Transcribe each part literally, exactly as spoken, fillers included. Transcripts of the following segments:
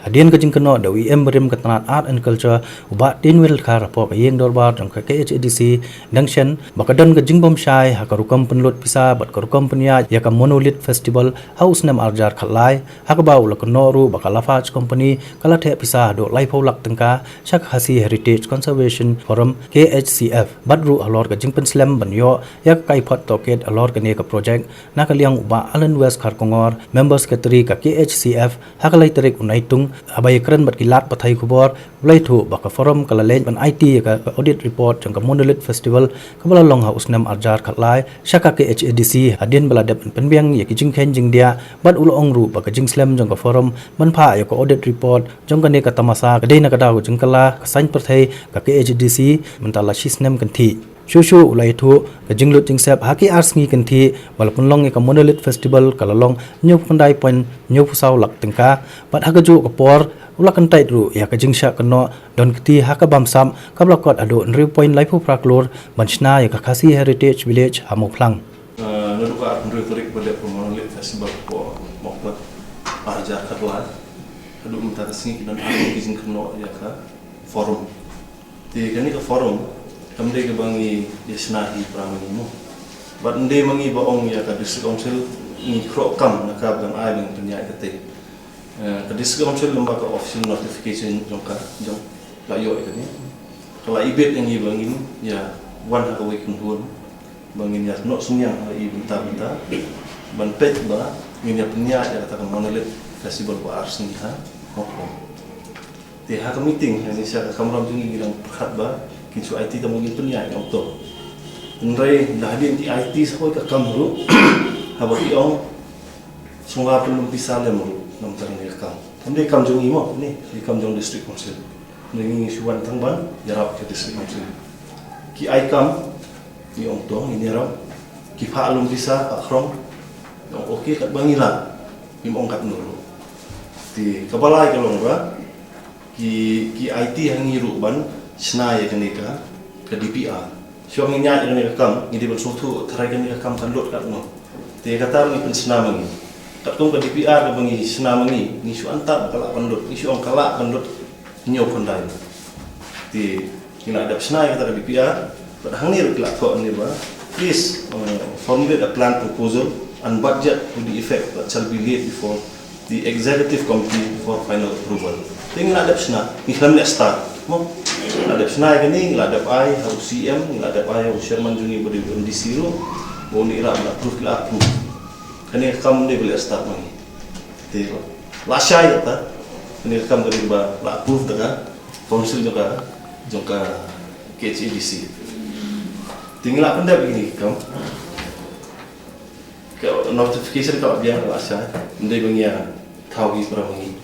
Hadien ka jingkynnoh da u E M barim ka tnat Art and Culture, u Bah Tinwel Dkhar, hapoh ka ïing dorbar jong ka K H A D C, dang shen ba ka don ka jingbym shai ha ka rukom pynlut pisa bad ka rukom pynïaid ïa ka Monolith Festival ha u snem arhajar khatlai, ha kaba u la kynnoh ruh ba ka Lafarge Company ka la theh pisa haduh laiphew lak tyngka sha ka Khasi Heritage Conservation Forum, K H C F, bad ruh halor ka jingpynslem ban ïoh ïa ka kaiphod tohkit halor kane ka projek. Na ka liang u Bah Allen West Kharkongor, Member Secretary ka K H C F, ha ka lai tarik u Naitung, haba ïakren bad ki lad pathai khubor, u la ïathuh ba ka forum ka la leit ban aiti ïa ka audit report jong ka Monolith Festival kaba la long ha u snem arhajar khatlai sha ka K H A D C, hadien ba la dep ban pynbiang ïa ki jingkheiñ jingdiah, bad u la ong ruh ba ka jingslem jong ka forum ban phah ïa ka audit report jong kane ka tamasa ka dei na ka daw ka jingkylla ka saiñ pyrthei ka K H A D C, mynta la shi snem kynthih. Shuh shuh u la ïathuh, ka jinglut jingsep ha ki ar sngi kynthih ba la pynlong ïa ka Monolith Festival ka la long hynñiewphew khyndai point hynñiewphew saw lak tyngka, bad ha kajuh ka por u la kyntait ruh ïa ka jingshah kynnoh don kti ha ka bamsap kaba la kot haduh hynriew point laiphew phra klur ban shna ïa ka Khasi Heritage Village ha Mawphlang. Ah, naduh ka arphew hynriew tarik ba dep ka Monolith Festival hapoh Mawphlang, arhajar khatlai, haduh mynta ka sngi ki don arphew ki jingkynnoh ïa ka forum. Te kane ka forum kam dei kaba ngi ïa shna hi para ngi mo. Bad ym dei ma ngi ba ong ïa ka District Council, ngi khroh kam na ka ba kan ai ba ngi pynïaid kata. Eh, ka District Council, lyngba ka official notification jong ka, jong ka, ïoh ïa kane, ka la ibit ïa ngi ba ngin ïa wan ha kawei ka kynhun ba ngin ïa noh synñiang ha i bynta bynta ban peit ba ngin ïa pynïaid ïa kata ka Monolith Festival ba ar sngi ha Mawphlang. Te ha ka meeting, ha ngi sha ka kamram jong ngi, ngi dang pyrkhat ba kin shu aiti tang ba ngin pynïaid, ong to. Hynrei da hadien ki aiti sa kawei ka kam ruh, haba ki ong sngewbha pynlum pisa lem ruh, namar kane ka kam kam dei kam jong ngi mo, ne dei kam jong District Council. Hynrei ngi shu wan tang ban ïarap ka District Council. Ki ai kam, ngi ong to ngin ïarap. Ki phah lum pisa, phah khrong, ngi ong okay, katba ngi lah, ngim ong katno ruh. Te kaba lai ka long ba ki, ki aiti ha ngi ruh ban shna ïa kane ka, ka D P R. Shuwa ngin ïaid ïa kane ka kam, ngi dei ban sngewthuh tharai kane ka kam kan lut katno. Te kata ruh ngi pynshna ma ngi. Katkum ka D P R kaba ngi shna ma ngi, ngi shu antad ba ka lah ban lut, ngi shu ong ka lah ban lut hynñiewphew khyndai. Te ngi la dep shna ïa kata ka D P R, bad hangne ruh ki la thoh hangne ba, please, uh, formulate a plan proposal and budget to the effect that shall be laid before the executive committee for final approval. Te ngi la dep shna, ngi khlem leh start mo. Ngi la dep shna ïa kane, ngi la dep ai ha u C M, ngi la dep ai ha u chairman jong ngi ba dei u M D C ruh, ba un ïarap ban approve, ki la approve. Kane ka kam dei ba leh start ma ngi. Te la shai kata, kane ka kam ka dei ba la approve da ka council jong ka, jong ka K H A D C. Te ngi la pyndep ïa kane ka kam. Ka notification ka la biang, la shai. Ym dei ba ngi ïa thaw hi para ma ngi.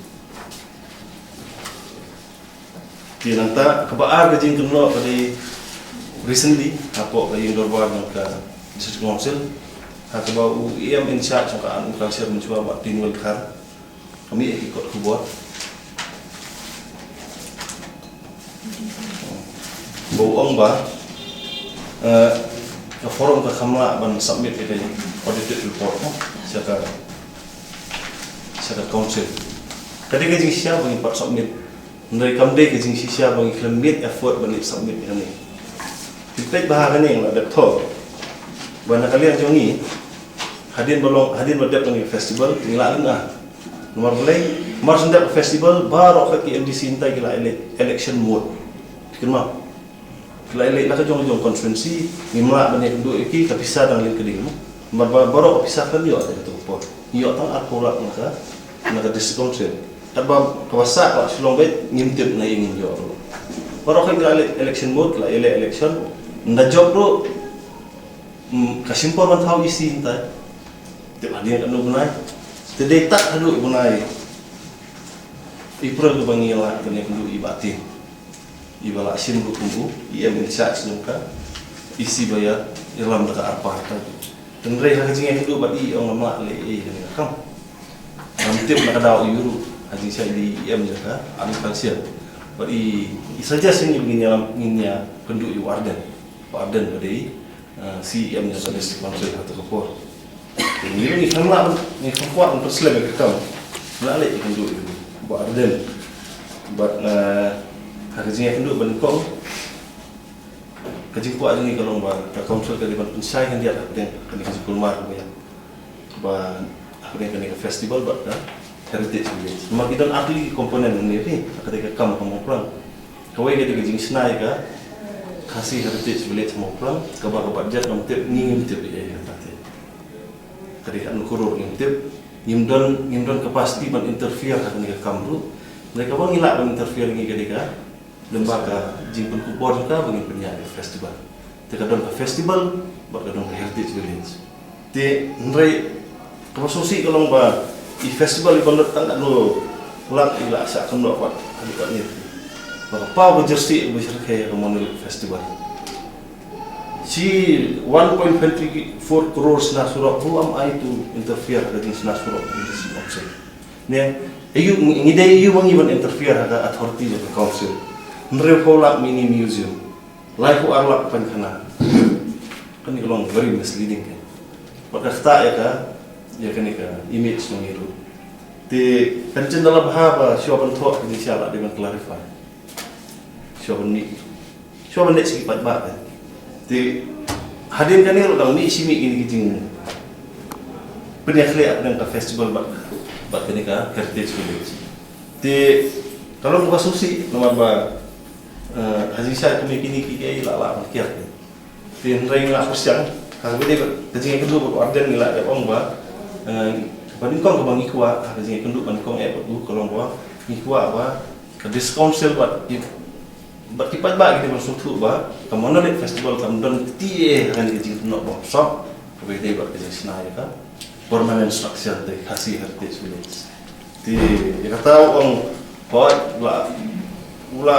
Te nangta kaba ar ka jingkynnoh ka dei recently hapoh ka ïing dorbar jong ka District Council, ha kaba u E M in charge jong ka Art and Culture mynshwa, Bah Tinwel Dkhar, ka mih ïa ki kot khubor ba u ong ba, eh, ka forum ka kham lah ban submit ïa ka audited report, no, sha ka, sha ka council. Ka dei ka jingshisha ba ngin pat submit. Hynrei kam dei ka jingshisha ba ngi khlem make effort ban ïa submit ïa kane. Phi peit ba ha kane nga la dep thoh ba na ka liang jong ngi, hadien ba long, hadien ba dep kane ka festival, ngi la lynga. Namar balei? Namar shu dep festival, baroh ka ki M D C mynta ki la ele-, election mode. Phi kynmaw? Ki la ïaleh la ka jong ka jong constituency, ngim lah ban ïakynduh ïa ki, ka pisa dang leit ka ding. Namar ba baroh ka pisa khlem ïoh ha kata ka por. Ïoh tang arphew lak na ka, na ka district council. Katba kaba sah ka la shu long beit, ngim tip na ïa ngin ïoh ruh. Baroh ki la ïaleh election mode, ki la ïaleh election. Ynda jop ruh, mm, ka shim por ban thaw E C mynta. Tip hadien katno bnai. Te dei tad haduh bnai April kaba ngi lah ban ïakynduh ïa i Bah Tin. I ba la shim ruh kum u E M in charge jong ka E C ba ïa, ïalam da ka arpar ta. Hynrei ha ka jingïakynduh bad i, ong ngam lah leh ei kane ka kam. Ngam tip na ka daw aïu ruh ha jingshai da i E M jong ka Agriculture. Bad i, i suggest ïa ngi ba ngin ïalam, ngin ïakynduh ïa u Ardent. U Ardent ba dei, eh, C E M jong ka District Council ha kata ka por. Ngi ruh ngi khlem lah, ngi khlem kwah ban pynslem ïa ka kam. Lah leh ïakynduh ïa u. Ardent. Bad, eh, ha ka jingïakynduh ba nyngkong, ka jingkwah jong ngi ka long ba ka council ka dei ban pynshai khyndiat hapdeng kane ka jingkulmar kaba ïa, ba hapdeng kane ka festival bad ka heritage village. Namar ki don ar tylli ki component hangne, phi, ha kata ka kam ka Mawplang. Kawei ka dei ka jingshna ïa ka Khasi Heritage Village Mawplang, kaba ka budget ngam tip, ngi ngim tip ïa kata te. Ka dei katno klur ngim tip, ngim don, ngim don capacity ban interfere ha kane ka kam ruh. Hynrei kaba ngi lah ban interfere ngi ka dei ka, lyngba ka jingpynkup bor jong ka ba ngin pynïaid ïa ka festival. Te ka don ka festival bad ka don ka heritage village. Te hynrei kaba sngewsih ka long ba i festival i ban lut tang katno lak i la shah kynnoh pat haduh katne. Ba ka paw ka jersey ba shyrkhei ïa ka Monolith Festival. Shi one point five three four crore shna surok, who am I to interfere ha ka jingshna surok ka jingshna surok? Ne, ayu, ngi dei ayu ma ngi ban interfere ha ka authority jong ka council. Hynriewphew lak mini museum, laiphew ar lak painkhana. Kane ka long very misleading ka. Bad ka ktah ïa ka, ïa kane ka image jong ngi ruh. Te kan jin da la bha ba shuwa ban thoh ka jingshisha la dei ban clarify. Shuwa ban mih. Shuwa ban leit sha ki paidbah, eh. Te hadien kane ruh dang mih shi mih kine ki jingpynïakhleh hapdeng ka festival bad, bad kane ka heritage village. Te ka long kaba sngewsih namar ba, eh, ha jingshisha kine, kine ki, ki la lah ban kiar, eh. Te hynrei ngi la pyrshang, ha kaba dei bad ka jingïakynduh bad u Ardent ngi la dep ong ba, eh, ba nyngkong kaba ngi kwah ha ka jingïakynduh ba nyngkong eh bad u ka long ba ngi kwah ba ka District Council bad ki, bad ki paidbah ki dei ban sngewthuh ba ka Monolith Festival kam don kti eh ha kane ka jingkynnoh ba sop, kaba dei bad ka jingshna ïa ka permanent structure te Khasi Heritage Village. Te ïa kata u ong, hooid, u la, u la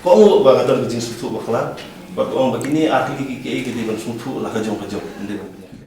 kohnguh ba ka don ka jingsngewthuh bakla, bad u ong ba kine ar tylli ki, ki, ki dei ban sngewthuh la ka jong ka jong, ym dei ban pynïaid.